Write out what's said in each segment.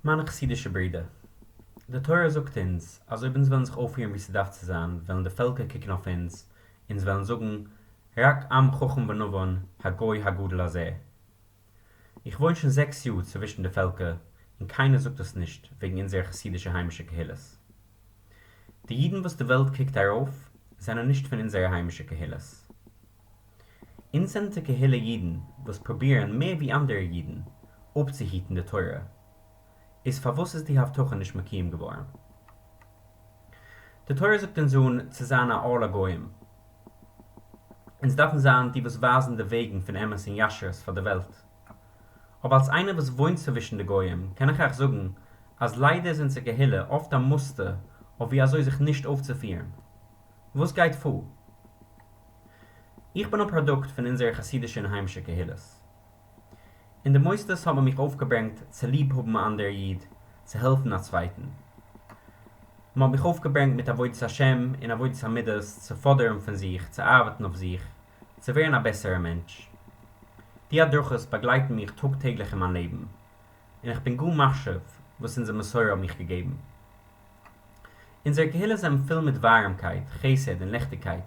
מיינע חסידישע ברידער, די תורה זאגט אונז אז אויב אונז וועלן זיך אויפפירן ווי ס'דארף צו זיין וועלן די פעלקער קוקן אויף אונז און זיי וועלן זאגן רק עם חכם ונבון הגוי הגדול הזה. איך וואוין שוין זעקס יאר צווישן די פעלקער און קיינער זאגט דאס נישט וועגן אונזערע חסידישע היימישע קהילות. די אידן וואס די וועלט קוקט ארויף זענען נישט פון אונזערע היימישע קהילות. אונז זענען די קהילה אידן וואס פרובירן מער ווי אנדערע אידן אפצוהיטן די תורה, איז פארוואס איז די הבטחה נישט מקוים געווארן? די תורה זאגט אונז אן צו זיין א אור לגויים, אונז דארפן זיין די וואס ווייזן די וועגן פון אמת און ישרות פאר די וועלט, אבער אלס איינער וואס וואוינט צווישן די גויים קען איך אייך זאגן אז ליידער איז אונזער קהילה אפט א מוסטער אויף ווי אזוי זיך נישט אויפצופירן. וואס גייט פאר? איך בין א פראדוקט פון אונזערע חסידישע און היימישע קהילות. אין די מוסדות האט מען מיך אויפגעברענגט צו ליב האבן א אנדערע איד, צו העלפן א צווייטן. מען האט מיך אויפגעברענגט מיט עבודת השם און עבודת המידות, צו פאדערן פון זיך, צו ארבעטן אויף זיך, צו ווערן א בעסערע מענטש. די הדרכות באגלייטן מיך טאג טעגליך אין מיין לעבן, און איך בין גאר מחשיב וואס אונזער מסורה האט מיך געגעבן. אונזערע קהילות זענען פול מיט ווארעמקייט, חסד און ליכטיגקייט.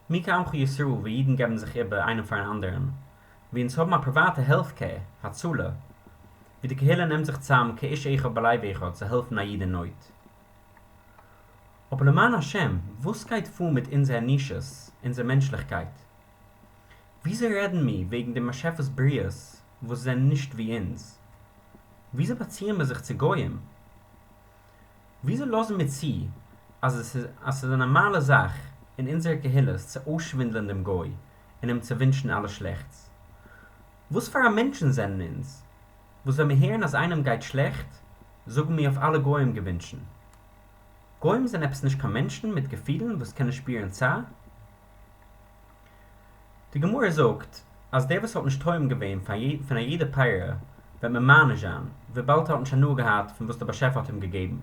מי כעמך ישראל וואו אידן געבן זיך איבער איינער פארן אנדערן, וואו אונז האבן א פריוואטע העלט קעיר, הצלה, וואו די קהילה נעמט זיך צאם כאיש אחד בלב אחד צו העלפן א איד אין נויט. אבער למען השם, וואס גייט פאר מיט אונזער אנושות, אונזער מענטשליכקייט? וויאזוי רעדן מיר וועגן דעם באשעפער'ס בריאות וואס זענען נישט ווי אונז? וויאזוי באציען מיר זיך צו גויים? וויאזוי לאזן מיר צו אז עס איז אז ס'איז א נארמאלע זאך אין אונזערע קהילות צו אויסשווינדלען דעם גוי און אים צו ווינטשן אלע שלעכטס? וואס פאר א מענטשן זענען אונז וואס ווען מיר הערן אז איינעם גייט שלעכט זאגן מיר אויף אלע גויים געווינטשן? גויים זענען עפעס נישט קיין מענטשן מיט געפילן וואס קענען שפירן צער? די גמרא זאגט אז דער וואס האט נישט טועם געווען פון א יעדע פרי וועט מען מעניש זיין וויבאלד ער האט נישט הנאה געהאט פון וואס דער באשעפער האט אים געגעבן.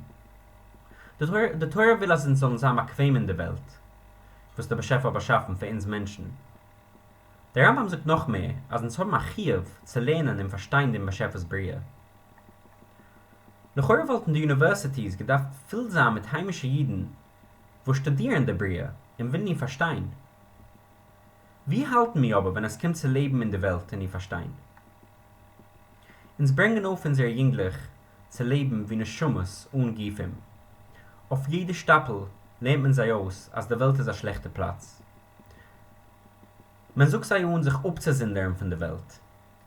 די תורה וויל אז אונז זאלן זיין באקוועם אין די וועלט וואס דער באשעפער האט באשאפן פאר אונז מענטשן. דער רמב"ם זאגט נאך מער אז אונז האבן א חיוב צו לערנען און פארשטיין דעם באשעפער'ס בריאה. לכאורה וואלטן די יוניווערסיטיס געדארפט פול זיין מיט היימישע אידן וואס שטודירן די בריאה און ווילן איר פארשטיין. ווי האלטן מיר אבער ווען עס קומט צו לעבן אין די וועלט און איר פארשטיין? אונז ברענגען אויף אונזערע יונגלעך צו לעבן ווי נשמות אן גופים. אויף יעדע שטאפל לערנט מען זיי אויס אז די וועלט איז א שלעכטע פלאץ. מען זאגט זיי אן זיך אפצוזונדערן פון די וועלט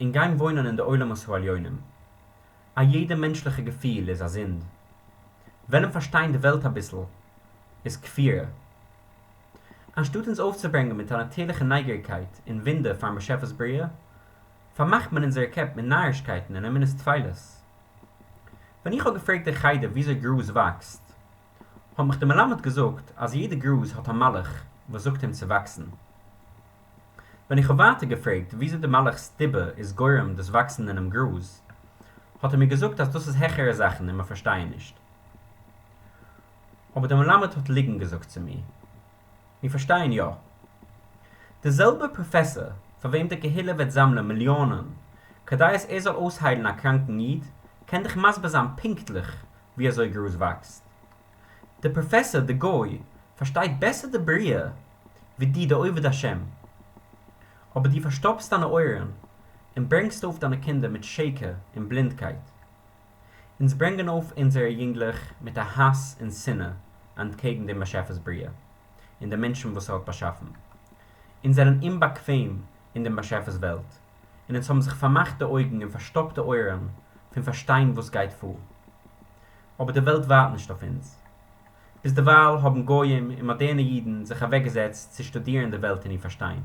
און גיין וואוינען אין די עולמות העליונים. א יעדע מענטשליכע געפיל איז א זינד. וועלן פארשטיין די וועלט אביסל איז כפירה. אנשטאט אונז אויפצוברענגען מיט א נאטירליכע נייגעריגקייט און וואונדער פארן באשעפער'ס בריאה, פארמאכט מען אונזערע קעפ מיט נארישקייטן און אמונות טפלות. ווען איך האב געפרעגט אין חדר וויאזוי גראז וואקסט, האט מיך דער מלמד געזאגט אז יעדע גראז האט א מלאך וואס זאגט אים צו וואקסן. ווען איך האב ווייטער געפרעגט וויאזוי די מלאך'ס דיבור איז גורם דאס וואקסן אינעם גראז, האט ער מיר געזאגט אז דאס איז העכערע זאכן און מיר פארשטייען נישט. אבער דער מלמד האט ליגן געזאגט צו מיר. מיר פארשטייען יא. דער זעלבער פראפעסאר פאר וועם די קהילה וועט זאמלען מיליאנען כדי אז ער זאל אויסהיילן א קראנקן איד, קען דיך מסביר זיין פונקטליך ווי אזוי גראז וואקסט. דער פראפעסאר, די גוי, פארשטייט בעסער די בריאה ווי דו די עובד השם. אבער דו פארשטאפסט דיינע אויערן און ברענגסט אויף דיינע קינדער מיט שקר און בלינדקייט. אונז ברענגען אויף אונזערע יונגלעך מיט א האס און שנאה אנטקעגן דעם באשעפער'ס בריאה און די מענטשן וואס ער האט באשאפן. אונז זענען אומבאקוועם אין דעם באשעפער'ס וועלט, און אונז האבן זיך פארמאכט די אויגן און פארשטאפט די אויערן פון פארשטיין וואס גייט פאר. אבער די וועלט ווארט נישט אויף אונז. ביזדערווייל האבן גויים און מאדערנע אידן זיך אוועקגעזעצט צו שטודירן די וועלט און איר פארשטיין.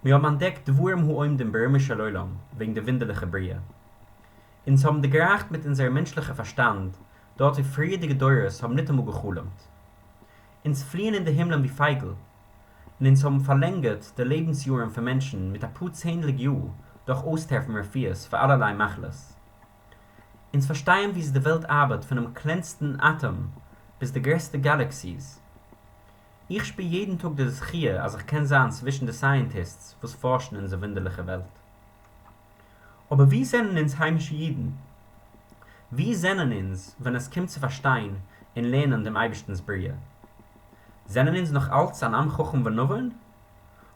מיר האבן אנטדעקט דברים העומדים ברומו של עולם וועגן די וואונדערליכע בריאה. אונז האבן דערגרייכט מיט אונזער מענטשליכע פארשטאנד דארט וואו פריערדיגע דורות האבן ניטאמאל גע'חלומ'ט. אונז פליען אין די הימלען ווי פייגל, און אונז האבן פארלענגערט די לעבנס יארן פון מענטשן מיט אפאר צענדליג יאר דורך אויסטרעפן רפואות פאר אלערליי מחלות. אונז פארשטייען וויאזוי די וועלט ארבעט פונעם קלענסטן אטאם ביז די גרעסטע גאלאקסיס. איך שפיר יעדן טאג די זכיה אז איך קען זיין צווישן די סייענטיסטס וואס פארשן אונזער וואונדערליכע וועלט. אבער וואו זענען אונז היימישע אידן? וואו זענען אונז ווען עס קומט צו פארשטיין און לערנען דעם אייבערשטנ'ס בריאה? זענען אונז נאך אלץ אן עם חכם ונבון?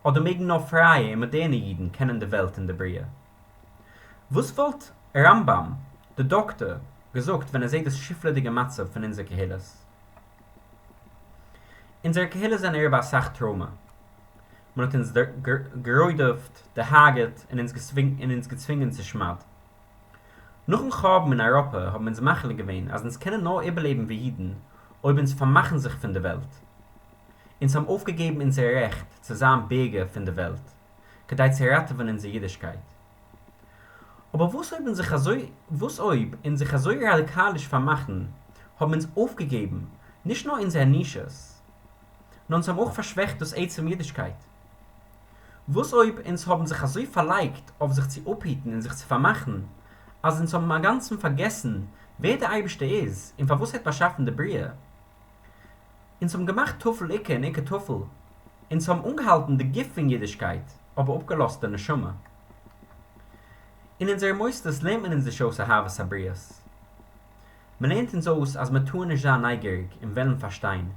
אדער מעגן נאר פרייע און מאדערנע אידן קענען די וועלט און די בריאה? וואס וואלט רמב"ם, די דאקטאר, געזאגט ווען ער זעט דאס שפלות'דיגע מצב פון אונזער קהילות? אונזערע קהילות זענען אריבער אסאך טראומא. מען האט אונז גערודפ'ט, דערהרג'עט און אונז געצווינגען צו שמד. נאכן חורבן אין אייראפע האבן אונז מחליט געווען אז אונז קענען נאר איבערלעבן ווי אידן אויב אונז פארמאכן זיך פון די וועלט. אונז האבן אויפגעגעבן אונזער רעכט צו זיין בירגער פון די וועלט, כדי צו ראטעווען אונזער אידישקייט. אבער וואס אויב אין זיך אזוי וואס אויב אין זיך אזוי ראדיקאליש פארמאכן האבן אונז אויפגעגעבן נישט נאר אונזער אנושות, נאר אונז האבן אויך פארשוועכט דאס עצם אידישקייט? וואס אויב אונז האבן זיך אזוי פארלייגט אויף זיך צו אפהיטן און זיך צו פארמאכן, אז אונז האבן אינגאנצן פארגעסן ווער דער אייבערשטער איז און פארוואס ער האט באשאפן די בריאה? אונז האבן געמאכט טפל עיקר און עיקר טפל, אונז האבן אנגעהאלטן די גוף פון אידישקייט, אבער אפגעלאזט די נשמה. אין אונזערע מוסדות לערנט מען אונז נישט אויס אהבת הבריות. מען לערנט אונז אויס אז מען טאר נישט זיין נייגעריג און וועלן פארשטיין.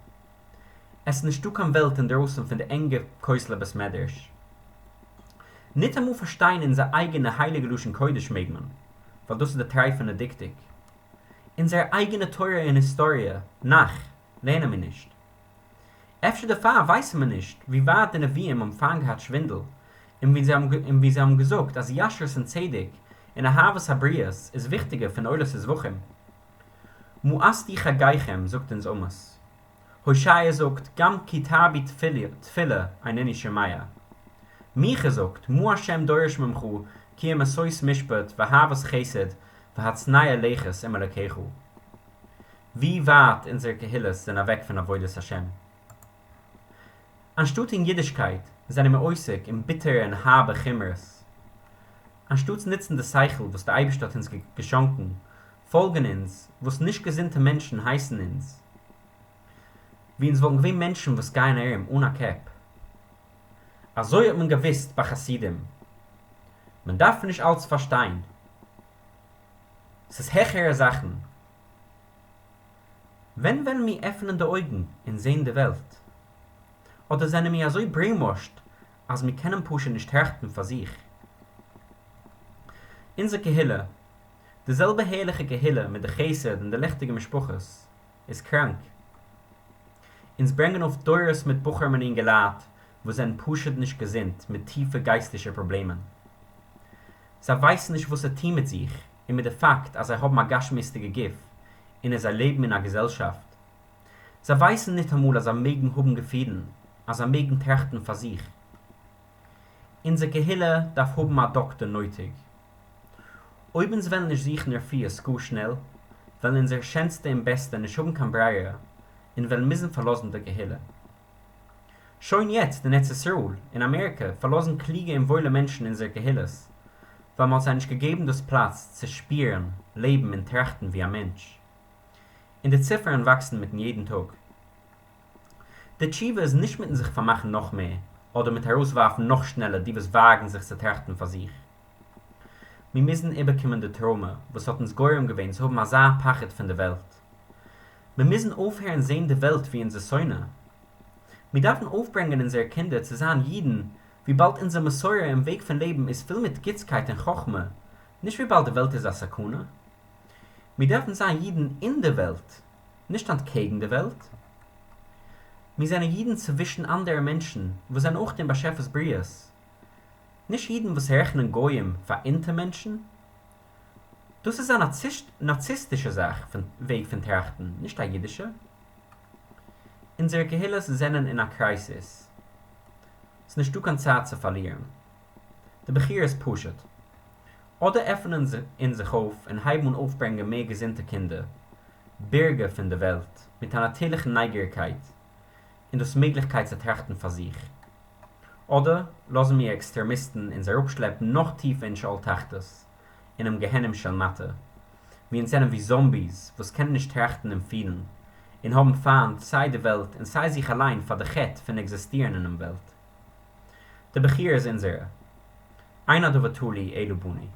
עס איז נישטא קיין וועלט אינדרויסן פון די ענגע כותלי בית מדרש. ניטאמאל פארשטיין אונזער אייגענע הייליגע לשון קודש מעג מען, ווייל דאס איז די טרייפענע דקדוק. אונזער אייגענע תורה און היסטאריע, נ"ך, לערנען מיר נישט. אפשר דערפאר ווייסן מיר נישט ווי ווייט די נביאים האבן פיינט געהאט שווינדל, און ווי זיי האבן געזאגט אז ישרות און צדק און אהבת הבריות איז וויכטיגער פון עולות וזבחים. מאסתי חגיכם זאגט אונז עמוס. הושע זאגט גם כי תרבו תפלה אינני שומע. מיכה זאגט מה ה' דורש ממך כי אם עשות משפט ואהבת חסד והצנע לכת עם אלוקיך. ווי ווייט אונזערע קהילות זענען אוועק פון עבודת השם. אנשטאט אין אידישקייט זענען מיר עוסק אין ביטערע און הארבע חומרות. אנשטאטס נוצן די שכל וואס די אייבערשטער האט אונז געשאנקן, פאלגן אונז וואס נישט געזונטע מענטשן הייסן אונז. ווי אונז וואלטן געווען מענטשן וואס גייען ארום אן א קעפ. אזוי האט מען געוואוסט ביי חסידים. מען דארף נישט אלץ פארשטיין. ס'איז העכערע זאכן. ווען וועלן מיר עפענען די אויגן און זען די וועלט? אדער זענען מיר אזוי ברעינוואשד אז מיר קענען פשוט נישט טראכטן פאר זיך? אונזער קהילה, די זעלבע הערליכע קהילה מיט די חסד און די ליכטיגע משפחות, איז קראנק. אונז ברענגען אויף דורות מיט בחורים און אינגעלייט וואס זענען פשוט נישט געזונט מיט טיפע גייסטישע פראבלעמען. זיי ווייסן נישט וואס צו טון מיט זיך און מיט די פאקט אז זיי האבן א גשמיות'דיגע גוף און אז זיי לעבן אין א געזעלשאפט. זיי ווייסן ניטאמאל אז זיי מעגן האבן געפילן, אז זיי מעגן טראכטן פאר זיך. אונזער קהילה דארף האבן א דאקטער נויטיג. אויב אונז וועלן נישט זוכן רפואות גאר שנעל, וועלן אונזערע שענסטע און בעסטע נישט האבן קיין ברירה און וועלן מוזן פארלאזן די קהילה. שוין יעצט אין ארץ ישראל און אמעריקע פארלאזן קלוגע און וואוילע מענטשן אונזערע קהילות, ווייל מ'האט זיי נישט געגעבן דאס פלאץ צו שפירן, לעבן און טראכטן ווי א מענטש. און די ציפערן וואקסן מיטן יעדן טאג. די תשובה איז נישט מיטן זיך פארמאכן נאך מער, אדער מיט ארויסווארפן נאך שנעלער די וואס וואגן זיך צו טראכטן פאר זיך. מיר מוזן איבערקומען די טראומע וואס האט אונז גורם געווען צו האבן אזא פחד פון די וועלט. מיר מוזן אויפהערן זען די וועלט ווי אונזער שונא. מיר דארפן אויפברענגען אונזערע קינדער צו זיין אידן וויבאלד אונזער מסורה און וועג פון לעבן איז פול מיט גוטסקייט און חכמה, נישט וויבאלד די וועלט איז א סכנה. מיר דארפן זיין אידן אין די וועלט, נישט אנטקעגן די וועלט. מיר זענען אידן צווישן אנדערע מענטשן וואס זענען אויך דעם באשעפער'ס בריאות, נישט אידן וואס רעכענען גויים פאר אונטערמענטשן. דאס איז א נאציסטישע זאך פון וועג פון טראכטן, נישט א אידישע. אונזערע קהילות זענען אין א קרייסיס. ס'נישטא קיין צייט צו פארלירן. די בחירה איז פשוט. אדער עפענען אונז זיך אויף און הייבן אן אויפברענגען מער געזונטע קינדער, בירגער פון די וועלט, מיט א נאטירליכן נייגעריגקייט און דאס מעגליכקייט צו טראכטן פאר זיך. אדער לאזן מיר עקסטרעמיסטן אונז אראפשלעפן נאך טיפער אין שאול תחתית, אינעם גיהנום של מטה, וואו אונז זענען ווי זאמביס וואס קענען נישט טראכטן און פילן, און האבן פיינט סיי די וועלט און סיי זיך אליין פאר די חטא פון עקזיסטירן אינעם וועלט. די בחירה איז אונזערע. אין הדבר תלוי אלא בנו.